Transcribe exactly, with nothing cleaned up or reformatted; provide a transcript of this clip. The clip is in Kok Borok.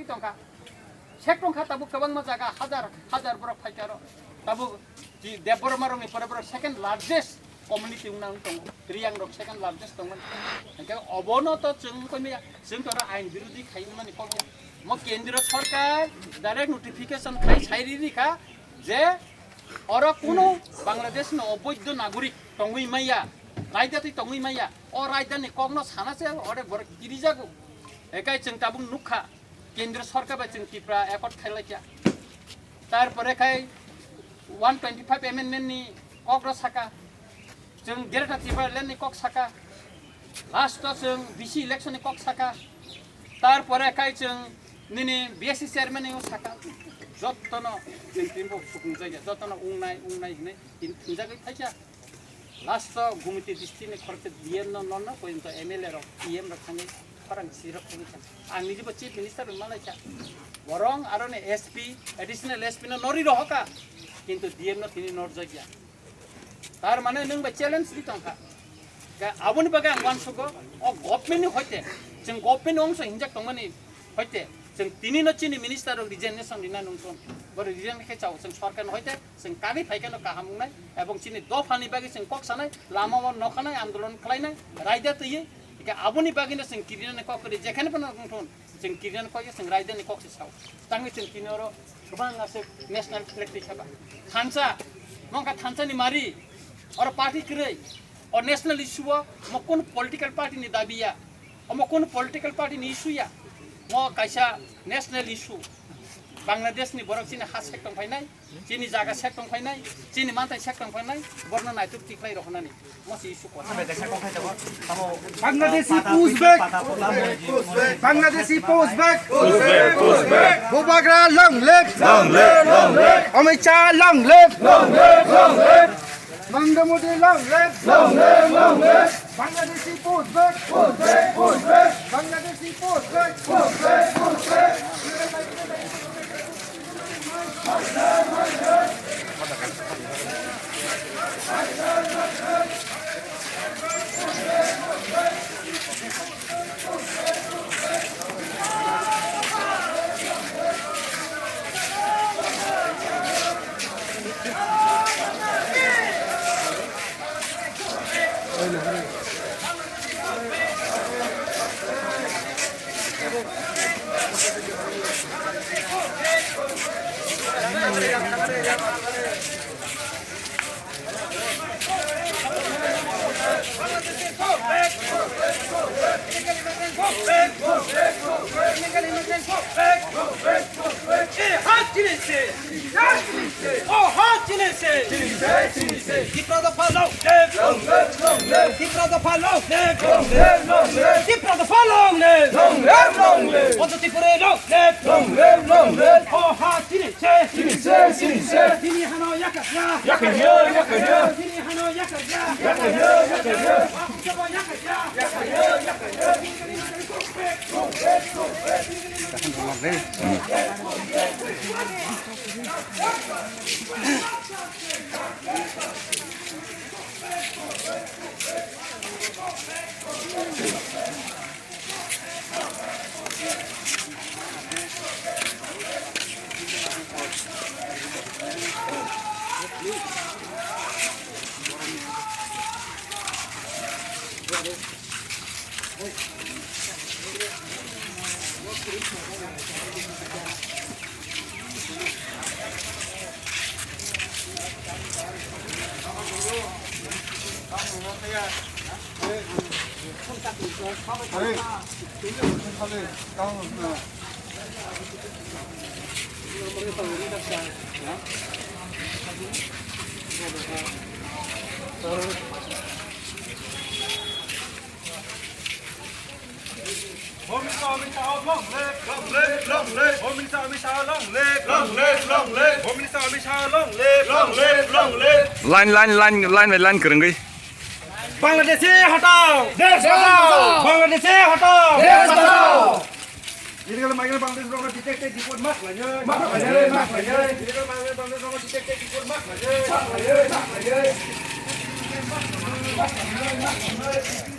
tongkha. Sek tongkha tabuk kwbangma jaga hajar hajar borok phaikha aro. Tabuk di Debbarma rokni pore borok second largest community wngna wng tongo. Riyang rok second largest tongmani. Hingke obono to chwng wngkha maya, chwng to oro ain birodhi khai wngmani kok ya. Mo kendro sarkar direct notification khai sai ri ri kha je oro kuno Bangladesh no oboidho nagorik tongwi maya, raida twi tongwi maya. O raida ni kok no sana se ore borok kirijago. Ekai chwng tabuk nukha. Kendro sarkar bai chwng Tripura accord khailai kha. Tar pore khai one twenty five amendment ni kok rw saka. Chwng Greater Tipraland ni kok saka. Last o chwng B C election ni kok saka. Tar pore khai chwng nini B S C chairman ni saka. Jotono chwng tini bo sukung jaya, jotono ungnai, ungnai hinwi tin thunjagwi phaikha. Last o Gumiti district ni khoroksa D M no nono poyonto M L A rok, P M rok thangwi khorang sirok thangwi kha. Ang nijibo chief minister bai malai kha. Borong aroni S P, additional S P no nori rohoka. Kintu D M no tini norjak ya. Tar mane nwng bai challenge di tongkha. Ga aboni bagwi ang uansugo, o government ni hoite, chwng government ni ongso hinjak tongmani hoite, chwng tini no chini minister rok resignation rina nungthun. Bo resign khe chao, chwng sorkar ni hoite, chwng kagwi phaikhe no kaham wngnai, ebong chini dopha ni bagwi chwng kok sanai, lama o nokhanai, andolon khlainai, raida twiwi, hingkhe aboni bagwi no chwng kirinani kok kwrwi, jekheno phano wngthun, chwng kirinani kok ya, chwng raida ni kok se sao. Tangwi chwng tini oro kwbang aswk national flag twi kheba. Thansa, mongkha thansa ni mari, oro party kwrwi, o national issue o mo kun political party ni dabi ya, omo kun political party ni issue ya, mo kaisa national issue. Bangladesh ni borok chini ha sek tong phainai, chini jaga sek tong phainai, chini mantai sek tong phainai, borno naituk tikhlai rok hwnani. Bangladeshi push back. Bangladeshi push back. Bubagra long live. Long live, long live. Amit Shah long live. Long live, long live. Narendra Modi long live. Long live, long live. Bangladeshi push back. Push back, push back. Bangladeshi push back. Push back, push back. Tipra dopha long live! Long live, long live! Tipra dopha long live! Long live, long live! Tipra dopha long live! Long live, long live! Bonto Tripura long live! Long live, long live! O ha chini se! Chini se, chini se! Chini hano yakar ya! Yakar ya, yakar ya! Chini hano yakar ya! Yakar ya, yakar ya! Yakar ya, yakar ya! Home Minister Amit Shah long live, long live, long live. Home Minister Amit Shah long live, long live, long live. Home Minister Amit Shah long live, long live, long live. Line, line, line, line by line kwrwngwi. Bangladeshi hatao! Desh bachao! Bangladeshi hatao! Desh bachao! Illegal migrant Bangladesh rokno detect tei deport ma khlainai. Ma khlainai, ma khlainai. Illegal migrant Bangladesh rokno detect tei deport ma khlainai. Ma khlainai, ma khlainai.